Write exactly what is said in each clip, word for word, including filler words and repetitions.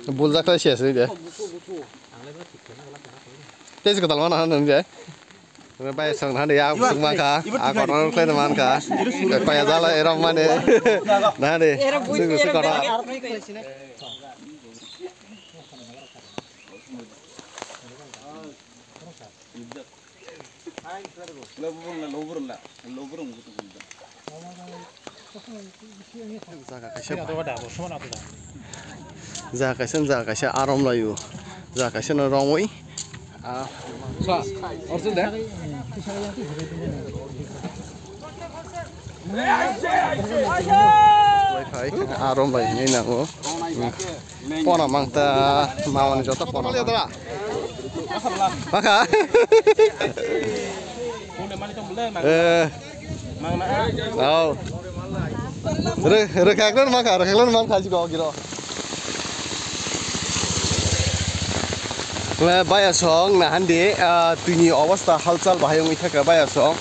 Buljak khe se asli de. Tei se kwtal mana hwn nung je. Bai song hwn ya, sung mankha. A kotor khlai mankha. Kaya jala erom mane. Na de. Sung sung kotor. Jaga kaisa, jaga kaisa, jaga kaisa arom laio. Jaga kaisa no romwi. Ah. Arom lai hinwi nango. Pona mangta mamani joto pona. Maka. Eh. Oh. Re, re, kaklon maka, re, kaklon man khaji go giro. Le baya song na hande, ah, tini obostha halchal bahai wngwi thaka baya song.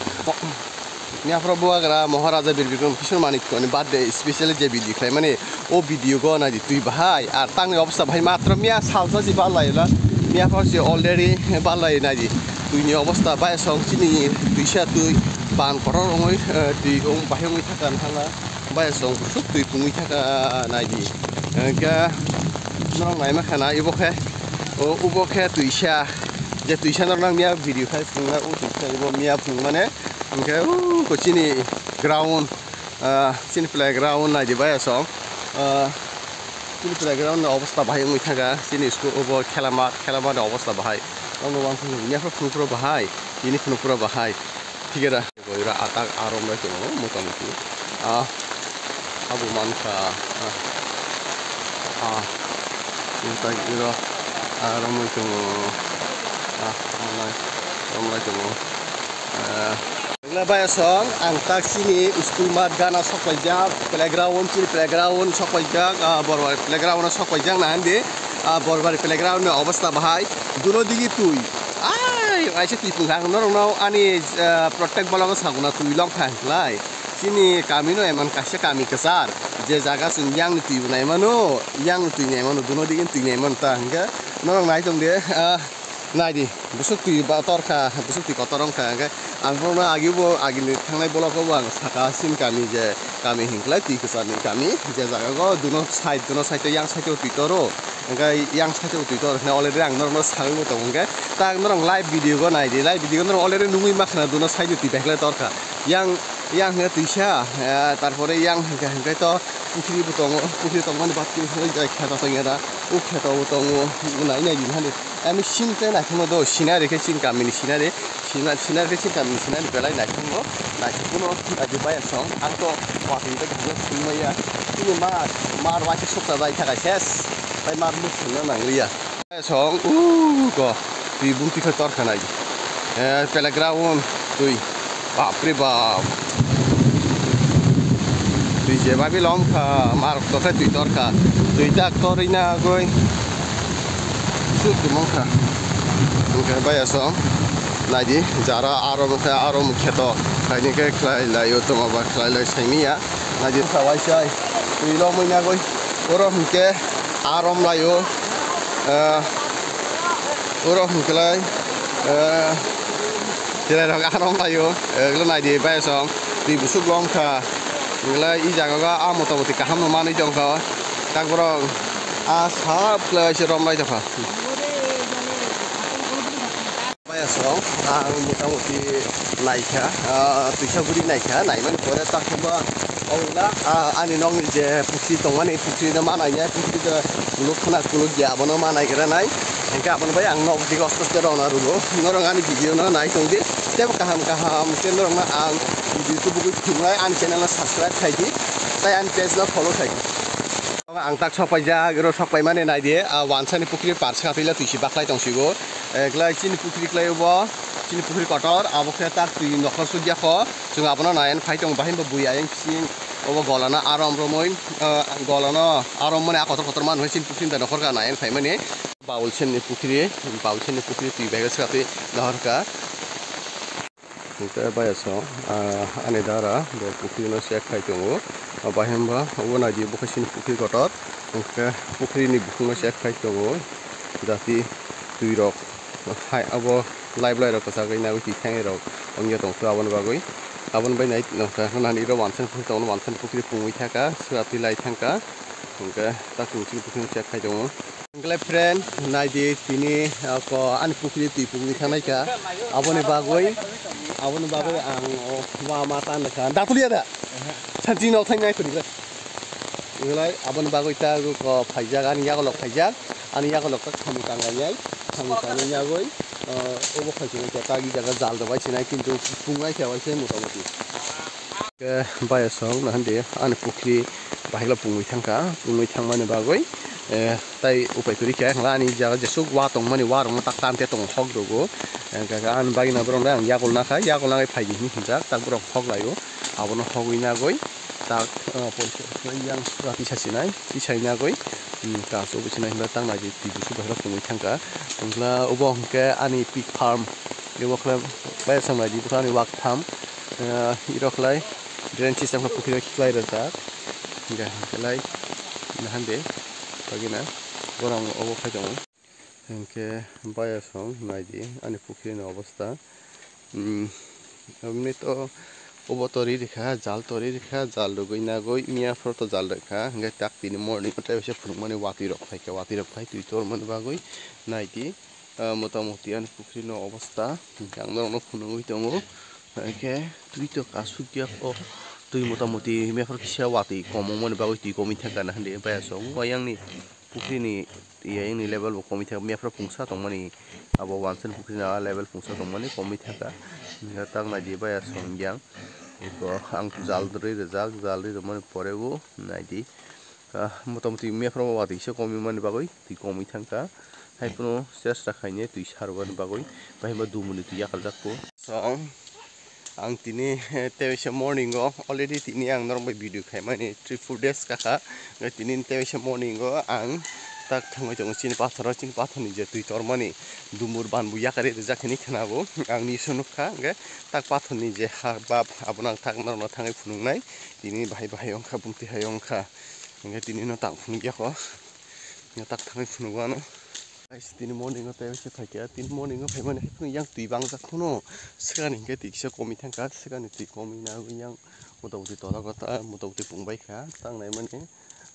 Miyaphoro bubagra Maharaja Bir Bikram Kishore Manikyani birthday special je video khlaimani, o video go naidi twi bahai. Ar tangni obostha bahai matro miya salsa si barlaila. Miyaphoro si already barlai naidi. Twini obostha bai song chini twisa twi ban kotor wngwi, eh, twi wng bahai wngwi thaka nangla. Bai song busuk twi pungwi thaka naidi. Hwnkhe norok naima khana ibo khe, o, ubo khe twisa. Je twisa norok nang miya video khai phunuknai, o twisa ibo miya phunukmani. Hwnkhe o chini ground, ah, chini playground naidi bai asong. Ah, chini playground ni obostha bahai wngwi thangkha. Chini school obo khela mat, khela mat ni obostha bahai. Omo uansukmung ya phuru phuru bahai, tini phuru phuru bahai. Thik era. Boira atak arom bai tongo, motamuti. Ah, abo mankha. Ah, ah, tei iro arom bai tongo. Ah, romlai, romlai tongo. Ah, Wngla bai asong, ang tak chini school mat gana sok paijak, playground, chini playground sok paijak, ah, Borbari playground o sok paijak na hindi, ah, Borbari playground ni obostha bahai, duno digi twi. Ai, aise twi pung thang, norok no ani, ah, protect bolong sakuna twi long thang lai. Chini kami no emon kaisa kami kwchar, je jaga chwng yang ni twi bo nai mano, yang ni twi nai mano, duno digi twi nai mano ta hingke norok nai tong de, ah, Naidi, busuk twi ba torkha, busuk twi kotor wngkha, hwnkhe ang phano agi bo agini thangnai block o bo ang saka chini kami je kami hinklai twi kwcharni kami, je jaga o duno side, duno side o yang side o twi toro, hwnkhe yang side o twi toro hwnwi already ang norokno sagwi bo tongo, hwnkhe tak norok live video bo naidi, live video norok already nugwi mankha na duno side o twi baiklai torkha, yang, yang hwnkhe twisa, eh, tarpore yang hwnkhe, hwnkhe to pukhri bo tongo, pukhri tongmani baad khe kheto tongya da, o kheto bo tongo, nai nai di hwnwi. Ani scene khe naithokma do, scenery khe chini kamini scenery, scenery khe chini kamini scenery belai naithokma, naithokma no adi bai song, ang to watwi bai thangna thangmaya, chini mar, mar waisa sukha bai thaka ses, bai mar muk thangna nangliya. Song, uh, ko, twi bumtwi khe torkha nai, eh, playground twi. Bapre bap. Twi je babi lom kha, mar to khe twi tor kha. Twi tak torwi na agoi. Sut twi mong kha. Hwnkhe bai aso. Naidi, jara aro mokhe aro mokhe to. Kaini khe khlai lai o tongma ba khlai lai saimanya. Naidi kha waisai. Twi lomwi na agoi. Oro hwnkhe arom lai o. Ah, oro hwnkhe lai. Ah, Cherai rok arom laio, eglo naidi bai song, twi busuk long kha, eglo i jaga o a motamoti kaham no manwi tong kha, tak borok a sap khlai se rom lai tong kha. Bai song, ang motamoti naikha, ah, twisa guri naikha, naimani pore tak ba. Ola, ah, ani nokni je pukhri tongmani, pukhri no ma nai ya, pukhri no kuluk khna kuluk ya, abono ma nai gra nai. Hingke abono bai ang nok dik osto osto rona rulo. Norok ani video no nai tong di. Tebo kaham kaham ke norok no ang video tubugui thumlai ani channel no subscribe khai di. Tai ani page no follow khai di. Ang tak sok paijak, iro sok paimani nai di, ah, wansani pukhri par sa pila twi si baklai tong sigo. Eklai chini pukhri klai bo, chini pukhri kotor, abo khe tak twi nokhor sugya kho. Chwng abono naiyan phai tongo, bahai bo bui ayang sing obo golano arom romoi, ah, golano arom mani a kotor kotor manwi chini pukhri ni nokhor ka naiyan phaimani. Baul senni pukhri, baul senni pukhri twi bag swkatwi nokhor ka. Hwnkhe baya song, ah, ani dara bo pukhri no check khai tongo. Bahai hwnba obo naidi, bo khe chini pukhri kotor. Hwnkhe pukhrini bukhugo check khai tongo, jati twi rok hai abo lai belai rok kwchagwi nagwi twi thangwi rok wngya tongkha aboni bagwi. Aboni bai nai nokha nani ro wansa pukhri tongo, wansa pukhri pungwi thangkha, swra twi lai thangkha. Hwnkhe ta chwng chini pukhri check khai tongo. Hwnkhe friend, naidi tini, ah, ko ani pukhri twi pungwi thangnai kha. Aboni bagwi, aboni bagwi ang o ma ma tan kha. Datuliya da? Sanchi nok thang nai khuri. Wngkhe aboni bagwi ta ko phaijak, ani yakolok phaijak. Ani yakolok ta khamwi tanglai nai. Khamwi tanglai nagwi, ah, obo khai chini ta gi jaga jal rwbai sinai, kintu pungnai kha waise motamoti. Khe bayasong nahande ani pukhri bahai khe pungwi thangkha, pungwi thangmani bagwi, eh, tai upai kwrwi khe ani jaga jesuk wa tongmani, wa rokno tak tante tongo hok rwgo. Eh, khe ani bagina borok no ang yakul nakha, yakul nagwi phaidi hinwi hinjak, tak borok hok laio, abono hogwi nagwi tak, eh, poisa yang sura tisa sinai, tisai nagwi, hmm, kasu bo sinai hinba tak naidi twi busu bahai khe pungwi thangkha. Hwnkhe obo hwnkhe ani pig farm, ebo khe bayasong naidi bo khe ani wak farm. Ah, iro khlai drain system khe pukhiri khlai rwjak. Hingkhe khlai nahande bagina borok obo khai tongo. Hingkhe bayasong naidi ani pukhiri ni obostha. Hmm, emni to obo tori rikha, jal tori rikha, jal rwgwi nagwi miya phoro to jal rwkha. Hingkhe tak tini morning o tei waisa phunukmani watwi rok phaikha, watwi rok phai twi tormani bagwi naidi. Ah, motamoti ani pukhri no obostha hingkhe ang norokno phunugwi tongo. Hingkhe twi to kasuk ya o twi motamoti mephar kisa watwi kom wngmani bagwi twi komwi thangkha na hwnwi bayasong. Ayangni pukhrini ayangni level bo komwi thangkha, mephar pungsa tongmani abo wansani pukhrini a level pungsa tongmani komwi thangkha. Hingkhe tak naidi bayasong yang eko ang jal rwi rwjak, jal rwi rwmani pore bo naidi. Ah, motamoti mephar watwi se komwi mani bagwi twi komwi thangkha. Hai phano chesta khainai twi sarwani bagwi, bahai ma dumuni twi yakarjak kho. So, ang tini, eh, teisa morning o already tini ang norok bai video khaimani three four days kakha. Tini teisa morning o ang tak thangwi tongo chini pathoro, chini pathorni je twi tormani dumur banbu yakarwi rijak hinwi khwnabo. Ang news o nukha, hwnkhe tak pathorni je ha bab abono ang tak norokno thangwi phunuknai. Tini bahai bahai wngkha, bumtwi hai wngkha. Hingkhe tini no tang phunuk ya kho. No tak thangwi phunugo ano. Guys, tini morning o tei se phaikha. Tini morning o phaimani hai phano yang twi bangjak phano. Swkangni hingkhe twi kisa komwi thangkha. Swkangni twi komwi nagwi yang motamoti tola kota, motamoti pungbai kha. Tang naimani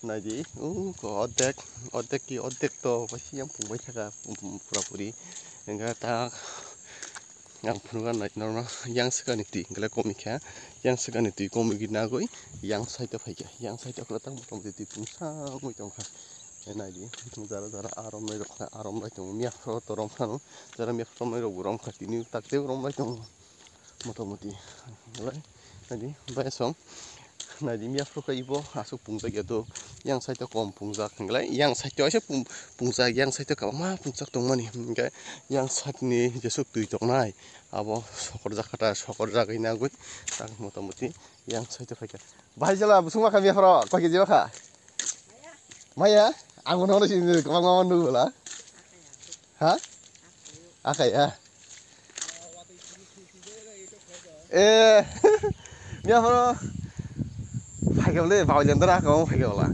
naidi. O ko ordek, ordek ki ordek to paisi yang pungbai thangkha, pura puri. Hingkhe tak Ang phunukha nai norokno yang swkangni twi hwnkhe komikha, yang swkangni twi komigwi nagwi yang side o phaikha, yang side o khwlai tang motamoti twi pungsa wngwi tongkha. Naidi jara jara a romnai rok kha, a romlai tongo, miya phoro to rom phano, jara miya phoro romnai rok bo rom kha, tini tak tei romlai tongo motamoti. Naidi bayasong. Naidi miya phuru khe ibo aswk pungjak ya do. Yang side o kom pungjak hinglai, yang side o aisa pung-, pungjak, yang side o kwbangma pungjak tongmani. Hinkhe yang side ni jesuk twi tongnai, abo sokorjak kha ta, sokorjagwi nagwi tak motamoti yang side o phaikha. Bahai jala bwswk ma kha miya phuru, koi keji ma kha? Maya, ang bono hwnwi sini kwbangma ma nugwi bwla. Ha? Akai ha. Eh, miya phoro phaikha bole, bawi lendara ka mo phaikha bole.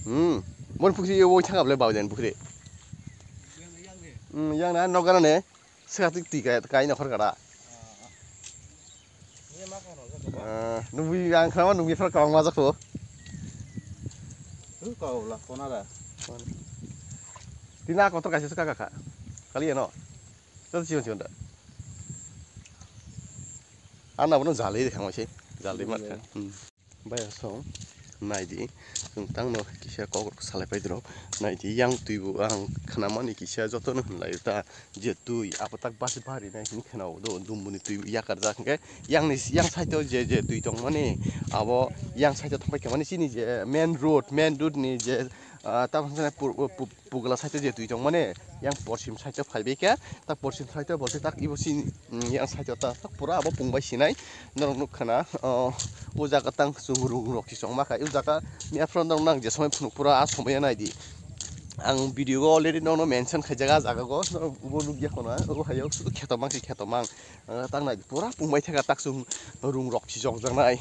Hmm, mon pukhri yo woi thanga bole, bawi len pukhri. Hmm, yang na nogara ne, sika tik tik kai, kai nokhor kara. Ah, nugwi ang khama nugwi phara kwbangma jak kho. Twi kok la kona da. Tina kotor kaisa suka kaka. Kali ano. Tata chion chion da. Ana bono jali de khama se. Jali mat kha. Hmm. Bai asong. Naidi, chwng tangno kisa kok rok salai paidrok. Naidi, yang twi bo ang khnamani kisa jotono hwnlai ta, je twi abo tak basi bari nai hwnwi khwnao do, dumbuni twi yakarjak hwnkhe, yang ni, yang side o je, je twi tongmani, abo yang side o thangbai khe mani chini je main road, main road ni je, ah, tamo hwnkhai pur-, pu-, Pugla side o je twi tongmani, yang porsim side o phaibai khe, tak porsim side o bo khe tak ibo sini, mm, yang side o ta, tak pura abo pungbai sinai, norok nukha na, o, o jaga tang chwng rung rok si chongma kha, o jaga miya phano norok nang je somoi phunuk pura a somoi o naidi. Ang video o already norok no mention khaijak a jaga o, norok bo nukya khona, o hai o kheto mang si kheto mang, ah, tak naidi pura pungbai thaka tak chwng rung rok si chongjak nai.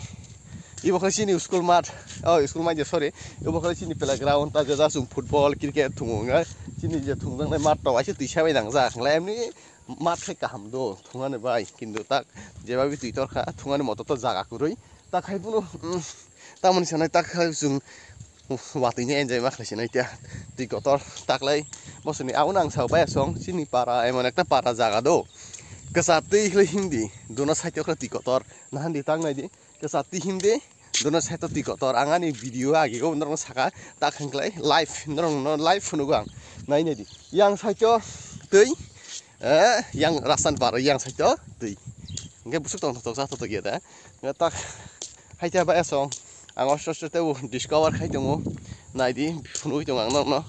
Ibo khe chini school math, oh, school math, sorry, ibo khe chini playground, ta jesa chwng football, cricket thungo wngkha. Chini je thungjaknai math rok waisa twi sabai nangjak, hwnkhai emni math khe kaham do, thungani bai, kintu tak jeba bi twi torkha, thungani moto to jaga kwrwi. Tak hai phano, mm, tamoni sanai tak hai chwng watwi no enjoy ma khlai sinai tia. Twi kotor taklai bosoni abo nang sao baya song chini para emon ekta para jaga do. Kwchar twi khlai himdi, duna side o khe twi kotor. Nahan di tak nai di. Kwchar twi himdi, duna side o twi kotor. Ang ani video agi go norok saka tak hwnklai live, norok no live phunugo ang. Nai nai di. Yang side o twi, eh, yang rastan paro yang side o twi. Hwnkhe busuk tong tok sa tok ya da. Nga tak hai ta ba eso. Ang osto osto tebo discover khai tongo. Nai di phunui tong ang norok no.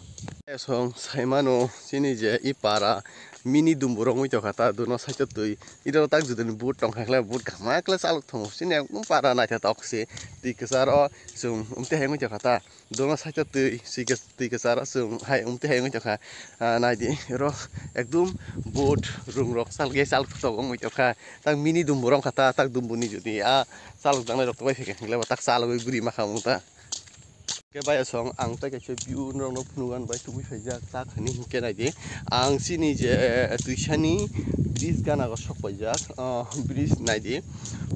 Esong saimano chini je i para mini dumbu rok wngwi tongkha ta duna side o twi. Iro tak juduni boat tongkha khlai boat kaham khlai chalok tongo. Chini ekdom para naithotok se twi kwcharo chwng umtwi hai wngwi tongkha ta. Duna side o twi, twi kwcharo chwng hai umtwi hai wngwi tongkha. Ah, naidi oro ekdum boat rung rok chal ge chal tok wngwi tongkha. Tak mini dumbu rok kha ta, tak dumbu ni jodi a chalok jangnai rok tongbai phaikha hingle bo tak chalogwi guri ma kha omo ta. Ke bai song ang tai kaisa view rok no phunuk an bai tubui phaijak tak hinwi hinkhe naidi. Ang chini je twisani bridge gana go sok paijak, ah, bridge naidi.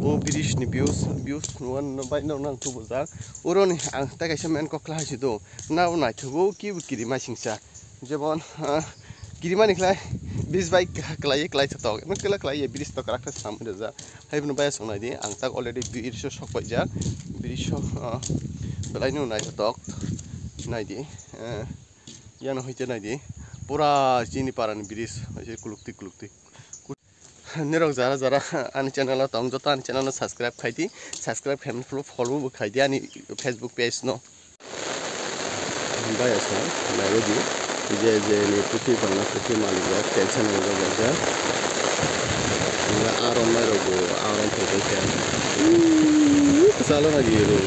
O bridge ni views, views phunuk an bai no nang tubujak. Oroni ang tai kaisa main kok khlai si do. Na o naithogo kibo kiri mai singsa. Jemon, ah, kirimani khlai, bridge bai kwlai, kwlai thotok. Emon kwlai, kwlai, bridge to kwrak khe swnam rwjak. Hai bono bai song naidi, ang tak already bridge o sok paijak. Bridge o, ah, belai no naithotok. Naidi, eh, yano hoite naidi. Pura chini parani bridge, hai se kulukti, kulukti. Nirok jara jara ani channel o tong joto ani channel no subscribe khai di, subscribe khai mani follow bo khai di ani Facebook page no. Bai asa naiwi di je je ni pusi bangma pusi malik rok tension ni rok rok ja. Nga aron nai rok bo aron thok khe. Salo na di ro.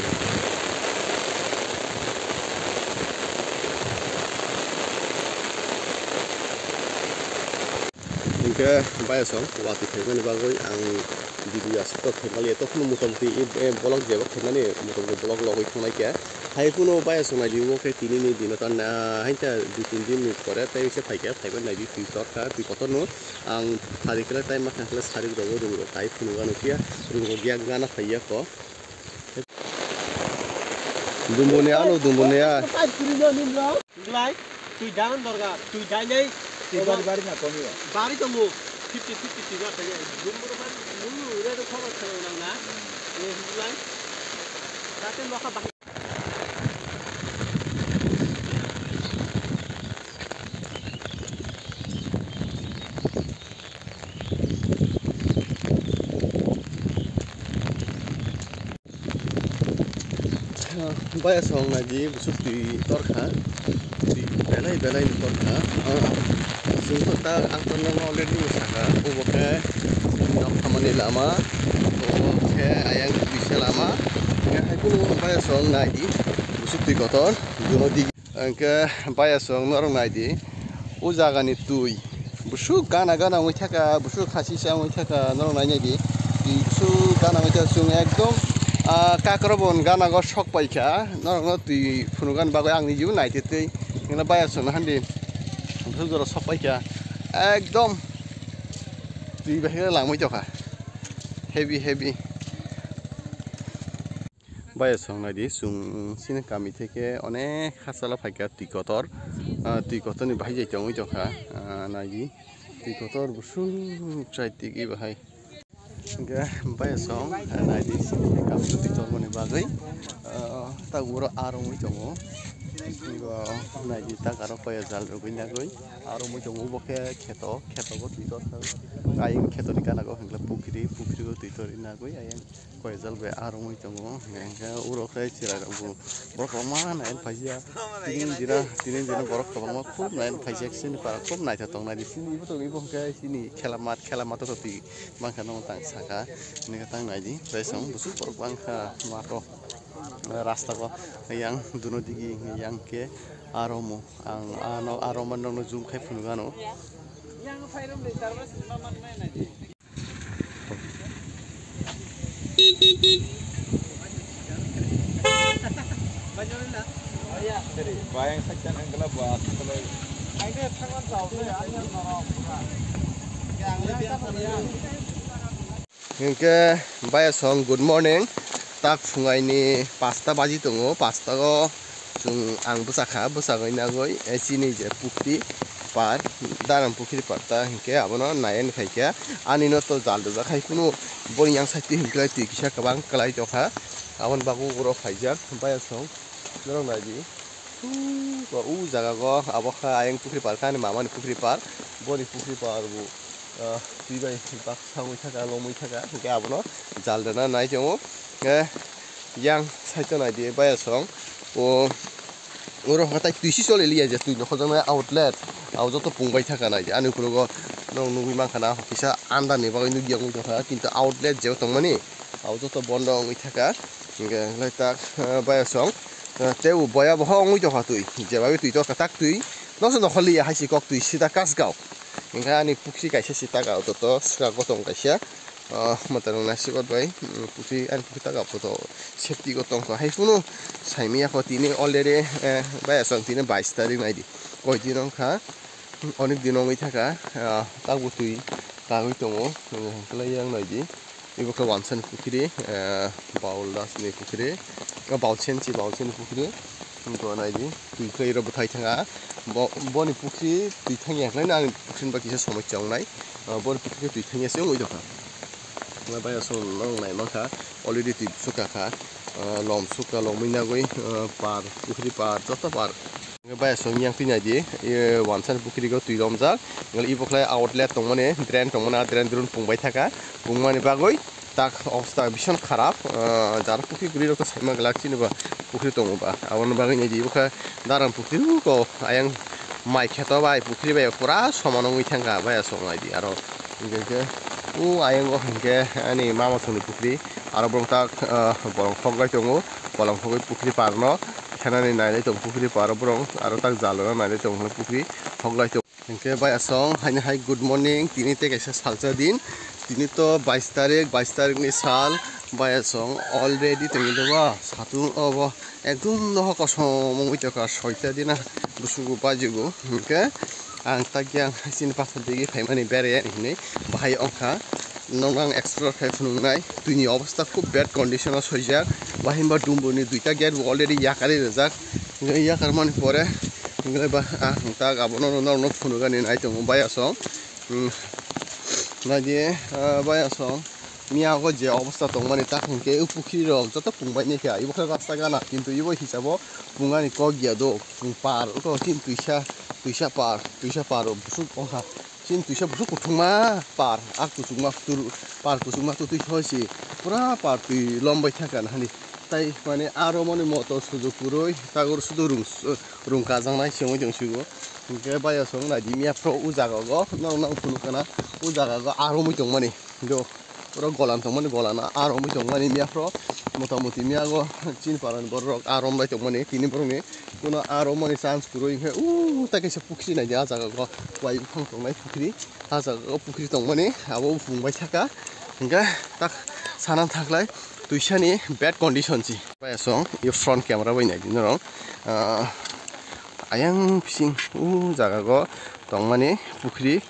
Hingke bayasong watwi phaimani bagwi ang video aswk tok khaimaliya, tokno motamoti e, e vlog jeba khaimani motamoti vlog logwi thangnai khe. Hai phano bayasong naidi omo khe tinini dino ta na hainta dui tin din ni pore tei se phaikha, phaibai naidi twi torkha, twi kotorno ang phari khlai tai ma kha khlai sarik rogo rung rok tai phunukgano phiya rung rok yak gana phaiya kho. Dumbuni ano, dumbuni a. Glai, twi dagan dorga, twi dainai. Twi bari bari na komiya. Bari tongo, fifty fifty twi bari tongo. Dumbuni ban, nunu ure do khobor khana nang na. Glai, tate lokha bahai. Baya song naidi busuk twi torkha, twi belai belai ni torkha. Chwng to ta ang to nono already saka, obo khe nok thamani lama, obo khe ayang twisa lama, hai kunu baya song naidi busuk twi kotor, jono digi. Hingke baya song norok naidi, o jaga ni twi busuk gana gana wngwi thaka, busuk khasi sa wngwi thaka, norok nai naidi, twi busuk gana wngwi thaka, chwng ekdom, ah, kakrabon gana go sok paikha, norok no twi phunukgani bagwi ang niji bo naitwi twi, hingke baya song no handi busuk jora sok paikha, ekdom twi bai khe langwi tongkha, heavy heavy. Baya song naidi, chwng chini kami theke onek hachalo phaikha twi kotor. Ah, twi kotorni bahai jai tongwi tongkha. Ah, naidi, twi kotor busuk chai tigi bahai. Hingke baya song, ah, naidi, chini kami twi tormani bagwi, ah, tak uro arongwi tongo. Bo naidi, tak aro koya jal rwgwi nagwi arongwi tongo. Obo khe kheto, kheto bo twi torkha. Ayang khetoni gana go hingke pukri, pukri o twi torwi nagwi ayang. Koijal bai arongwi tongo, hingke oro khe chwrai rok bo borok kwbangma nai phaijak. Tini jora, tini jora borok kwbangma khub nai phaijak, chini para khub naithok tong nai di. Chini ibo tong ibo hingke chini khela mat, khela mat o twi bangkha no tang saka, hingke tang nai di. Tei chwng busuk borok bangkha mato, rasta o yang duno digi yang khe aromo ang ano aroma nokno zoom khai phunuk ano. Yang phairom le tarwa sinma man nai nai di. Hinkhe baya song, good morning. Tak phungaini pasta baji tongo, pasta o chwng ang bwsakha, bwsagwi nagwi, eh, chini je pukri par, daram pukri par ta hinkhe abono naiani khaikha. Ani no to jal rijak hai phano boni yang side twi hinkhe twi kisa kwbang kwlai tokha, aboni bagwi uro khaijak baya song. Norok naidi. Bo u jaga go abo kha ayang pukri par kha, ani mama ni pukri par. Boni pukri par bo, ah, twi bai bak sangwi thaka, lomwi thaka. Hinkhe abono jal rwna nai tongo. Eh, yang side o naidi baya song. O, oro hatai twi si choli liya je, twi nokho jaknai outlet. Abo joto pung bai thaka naidi. Ani ukologo norok nugwi mankha na kisa andar ni bagwi nukya wngwi tongkha. Kintu outlet jebo tongmani. Abo joto bondo wngwi thaka. Hinkhe lai tak, eh, baya song. Eh, tei bo boya boho wngwi tongkha twi. Jeba twi to kwtak twi. Noso nokho liya hai si kok twi sida kasgao. Hinkhe ani pukri kaisa si taka o joto swkang gotong kaisa. Ah, mwtai rok naisik ot bai, mm, pukri, ani pukri taka o joto safety gotong kha. Hai phano saimanya kho tini already, eh, baya song tini bais tarik naidi. Koi din wngkha. Onek din wngwi thaka, ah, takbo twi kagwi tongo, hwnkhe yang naidi. Ibo khe wansani pukri, ah, Baul Das ni pukri, ah, Baul Senchi, Baul Senchi pukri. Wngkha naidi, twi khe iro bwthai thanga. Bo, boni pukri twi thangya khlai ani pukri ni bagwi kisa somosya wngnai. Ah, boni pukri twi thangya se wngwi tongkha. Baya song nang nai mankha, already twi sukha kha. Ah, lom sukha, lomwi nagwi, ah, par, pukri par, joto par. Baya song yang twi naidi, e, wansani pukri go twi lomjak. Ngal ibo khlai outlet tongmani, drain tongmani, ah drain drone pungbai thaka. Pungmani bagwi tak obostha bishon kharap. Ah, jar pukri guri rok to saima glak chini ba pukri tongo ba. Aboni bagwi naidi ibo kha daram pukri ko ayang mai kheto bai pukri bai pura soman wngwi thangkha baya song naidi aro. Hinkhe o ayang o hinkhe ani mama songni pukri aro borok tak, ah, bolong khok bai tongo. Bolong khogwi pukri parno khenani nailai tongo pukri paro borok aro tak jalrwna nailai tongo pukri hoklai tongo. Hinkhe baya song haini hai good morning, tini tei kaisa salsa din, tini to bais tarik, bais tarik ni sal, baya song already tongwi dogo satung obo ekdum nohor kosom wngwi tongkha soita dina busugo bajigo hinkhe ang tak yang chini pathor digi phaimani bere hinwi bahai ongkha. Nono ang explore khai phunuknai, twini obostha khub bad condition o soijak, bahimba dumbuni duita gate bo already yakarwi rijak, hinkhe yakarmani pore hinkhe ba, ah, tak abono norokno phunukani nai tongo baya song, hmm, naidi, ah, baya song, miyago je obostha tongmani tak hinkhe o pukri rok joto pungbai nai kha, ibo khe rasta gana, kintu ibo hisabo pungani kok ya do, par, oko chini twisa, twisa par, twisa par o busuk ongkha. Chini twisa busuk kuthukma par, a kuchukma kutur, par kuchukma tu twi thoi si, pura par twi lom bai thangkha na hani. Tai mane aro mani motor sujuk kwrwi, tagor sudu rung, rung kajaknai se wngwi tong sigo. Hinkhe baya song naidi miya phro o jaga go, nang nang phunuk kana, o jaga go aro mui tongmani. Do, oro golan tongmani, golano aro mui tongmani miya phro, motamoti miya go chini parani borok rok aro mlai tongmani, tini borokni. Kuno aro mani chance kwrwi hinkhe, uh, tai kaisa pukri naidi, ah jaga go wai buphang tongnai pukri, ah jaga go pukri tongmani, abo bufung bai saka, hinkhe tak sana thaklai twisani bad condition si. Bai asong, i front camera bai naidi norok, ah, ayang bising, uh, jaga go tongmani pukri,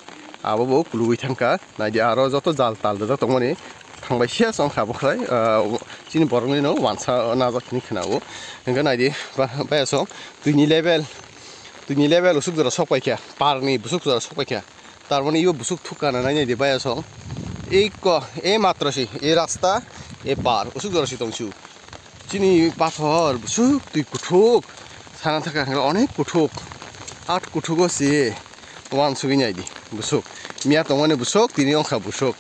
abo bo kulugwi thangkha. Naidi aro joto jal tal rijak tongmani thangbai siya song kha bokhlai, ah, chini borokni no wansa najak hini khna o. Hinkhe naidi ba, baya song twini level, twini level usuk jora sok paikha, parni busuk jora sok paikha. Tarmani ibo busuk thuk kana nai naidi baya song. Ei ko, ei matro si, ei rasta, ei par, usuk jora si tongsu. Chini pathor busuk twi kuthuk. Sana thaka hwnkhai onek kuthuk. At kuthugo si wansugwi naidi busuk. Miya tongmani busuk, tini ongkha busuk.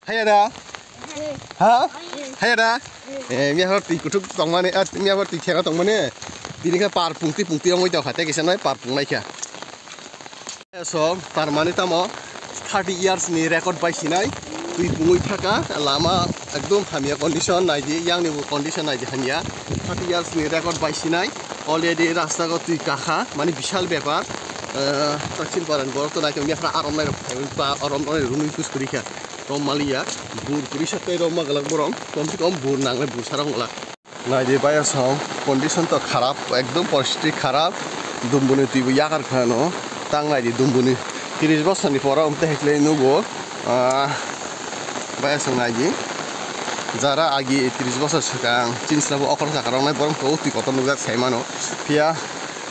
Haya da? Ha? Haya da? Eh, miya hor twi kuthuk tongmani, ah, miya hor twi thega tongmani. Tini khe par pungti pungti ongwi tongkha, tei kisa nai par pung naikha. So, tar mani tamo thirty years ni record bai sinai, twi pungwi thaka, lama ekdom hamya condition naidi, yang ni bo condition naidi hamya, thirty years ni record bai sinai, already rasta go twi kakha, mani bishal bepar, eh, taksin paran borok to naitong ya, arom nai rok, arom nai rumi kus kuri kha, rom maliya, bur kuri sakai rom magalak borok, kom se kom bur nangle bur sarong lak. Naidi bayasong, condition to kharap, ekdom poristiti kharap. Dumbuni twibo yakar kheno. Tang naidi Dumbuni tris bosorni pora umte hekle nugo. Ah, bayasong naidi. Jara agi tris bosor swkang, chini slabo okra sakha roknai borok to twi kotor nukjak sai mano. Phiya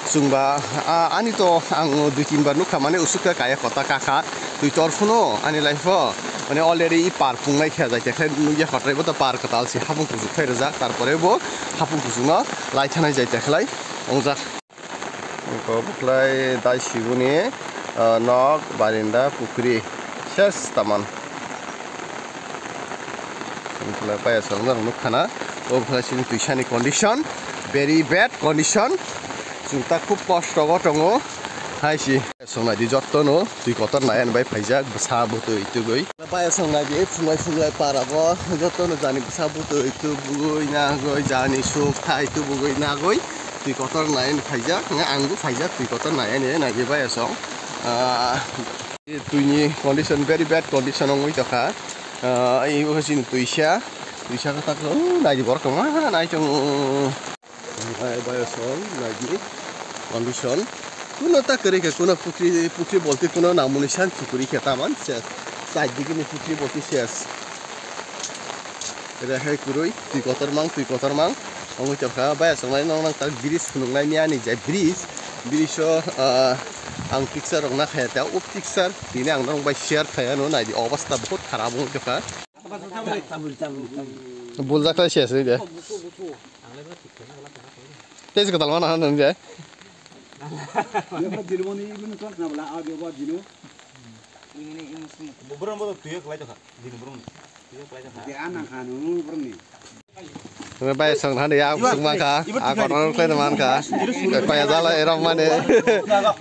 chwngba, ah, ani to ang dui tin bar nukha, mane usuk khe kaya kota kakha. Twi tor phano ani life o, mane already i par punglai khe jai, tekhlai nukya kotraibo to par kwtal se hapung kuchuk khai rwjak, tarpore bo hapung kuchukno lai thanai jai tekhlai wngjak. Eko bwkhlai dai sibuni, ah, nok, barinda, pukri, ses taman. Bwkhlai paya song norok nukha na, o bwkhlai sini twisani condition, very bad condition. Chwng ta khub kosto o tongo, hai si. Song naidi jotto no twi kotor nai ani bai phaijak bwsa bwtwi tubui. Paya song naidi phunglai phunglai para bo jotto no jani bwsa bwtwi tubui nagoi jani suk thai tubugui nagoi twi kotor nai ani phaijak. Ang bo phaijak twi kotor nai ani naidi paya song. Ah, twini condition very bad condition wngwi tongkha. Ah, ai bo chini twisa, twisa khe tak, oh, naidi borok tongma nai tongo. Hai bayasong naidi condition. Kuno ta kwrwi khe, kuno pukri, pukri bolti kuno namuni san chukuri khe taman ses. Side digini pukri bolti ses. Rehai kwrwi, twi kotor mang, twi kotor mang. Wngwi tongkha, bayasong nai nong nang tak bridge phunuknai ni ani je bridge. Bridge o, ah, ang picture rok nakhaya ta, o picture tini ang norok bai share khaya no naidi obostha bahut kharap wngwi tongkha. Buljak ta ses de. Tei se kwtal mana hwn nung je? Bebak dino mani ibini ton na bala, ah, bebak dino. Borok bo tuyo kwlai tongkha, dini borok ni. Tuyo kwlai tongkha. De anang kha nung borok ni. Tei bai song thani ya sung mankha, a kotor khlai mankha. Paya jala erom mani.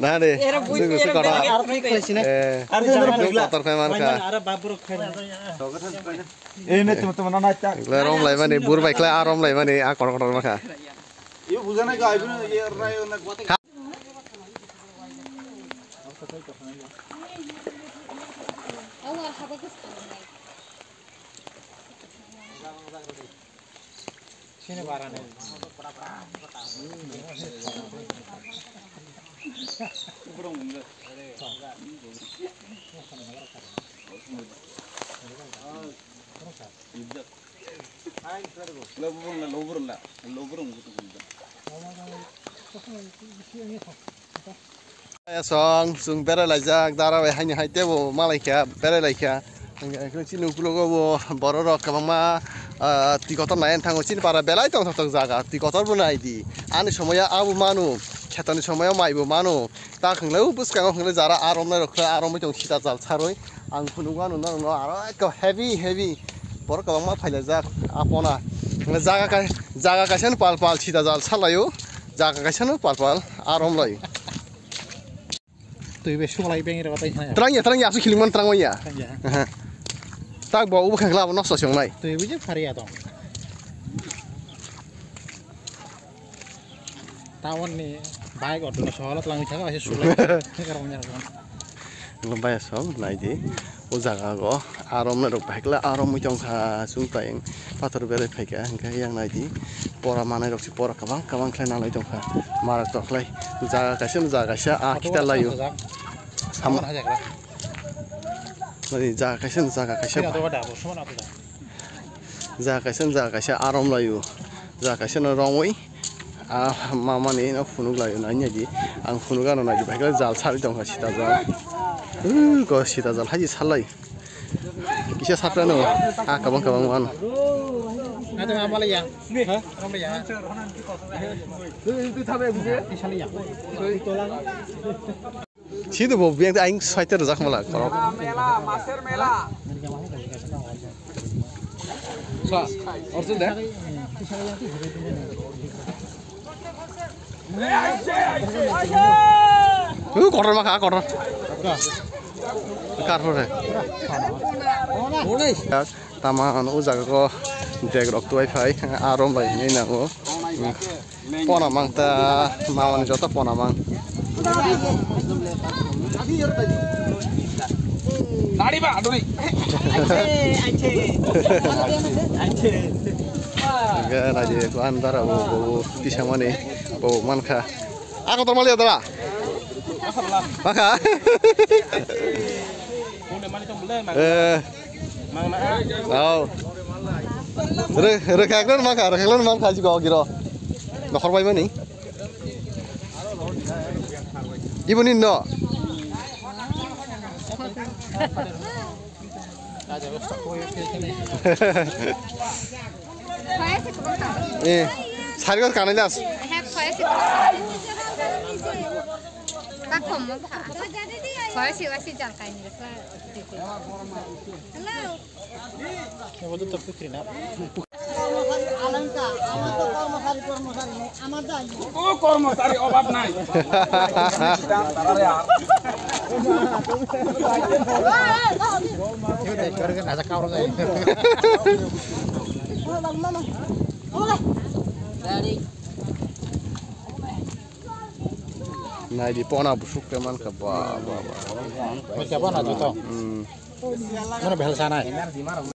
Nani, sung sung kotor. Eh, kotor khlai mankha. Ei, ne, tuma, tuma, na, na, ta. Ikla rom lai mani, bur bai kla a rom lai mani, a kotor kotor makha. Yo, buja na, ga, ibino, ye, rai, na, guate. Sini barani. Song, song berai laijak, dara bai haini hai tebo malai kha, berai lai kha. Chini ukulogo bo borok rok kwbangma, ah, twi kotor nai thango. Chini para belai tong thok thok jaga, twi kotor bo nai di. Ani somoya abo manu, khetoni somoya mai bo manu. Ta khwnglai o bwskango khwnglai jara a romnai rok khe a romwi tong sita jal sarwi. Ang phunukgo ano norokno aro ekka heavy heavy borok kwbangma phailajak a pona. Jaga kai-, jaga kaisa no pal pal sita jal salaio. Jaga kaisa no pal pal a romlai. Twi bai suklai beng rok tai. Trang ya, trang ya, asu khiling man trang ya. Trang ya. Aha. Tak bo ubo khakla abo nosto se wngnai. Twi bai je phari ya tong. Town ni bike auto no sohor lang thang ase sulai. Ni karon ya. Lo bai so nai di. O jaga go arom na rok bike la arom mui tong kha sung tai pathor bere phai kha hingke yang nai di. Pora manai rok si pora kabang kabang khlai nalai tong kha. Marak tok khlai jaga kaisa no jaga kaisa a kita laio. Ham. Nai jaga kaisa no jaga kaisa. Jaga kaisa, jaga kaisa arom laio. Jaga kaisa no romwi, ah, mamani no phunuk laio, nai di. Ang phunuk ano nai di, bhai jal sari tongkha sita jal. Uh, ko sita jal haji salai. Kisa satra no, ah, kabang kabang man. Ada amalaya. Ha? Romlaya. Sido bo biyang aing swaiter rwjak mala korok. Mela, master mela. Sa, orchun de. Hu, kotor ma kha, kotor. Kar hore. Tama ano o jaga ko dek rok tuai phai, arom bai hinwi nango. Pona mang ta, mamani joto pona mang. Dari ba, dari. Naidi, andara bo, bo, bo, tisamani, bo, mankha. Ako to mali dara? Mankha? Eh. Oh. Re, re, kaklon mankha, re, kaklon mankha, jiko giro. Nokhor bai mani. Ibuni no. Eh, sarigo kanai das. Hello. Abo to pukri na. Alangka, আমার তো কর্মচারী, কর্মচারী নেই, আমার যাই। ও কর্মচারী অভাব নাই। Naidi pona busuk ke man ka ba, ba, ba. Mai ka ba na juto. Hmm. Mana behal sanai.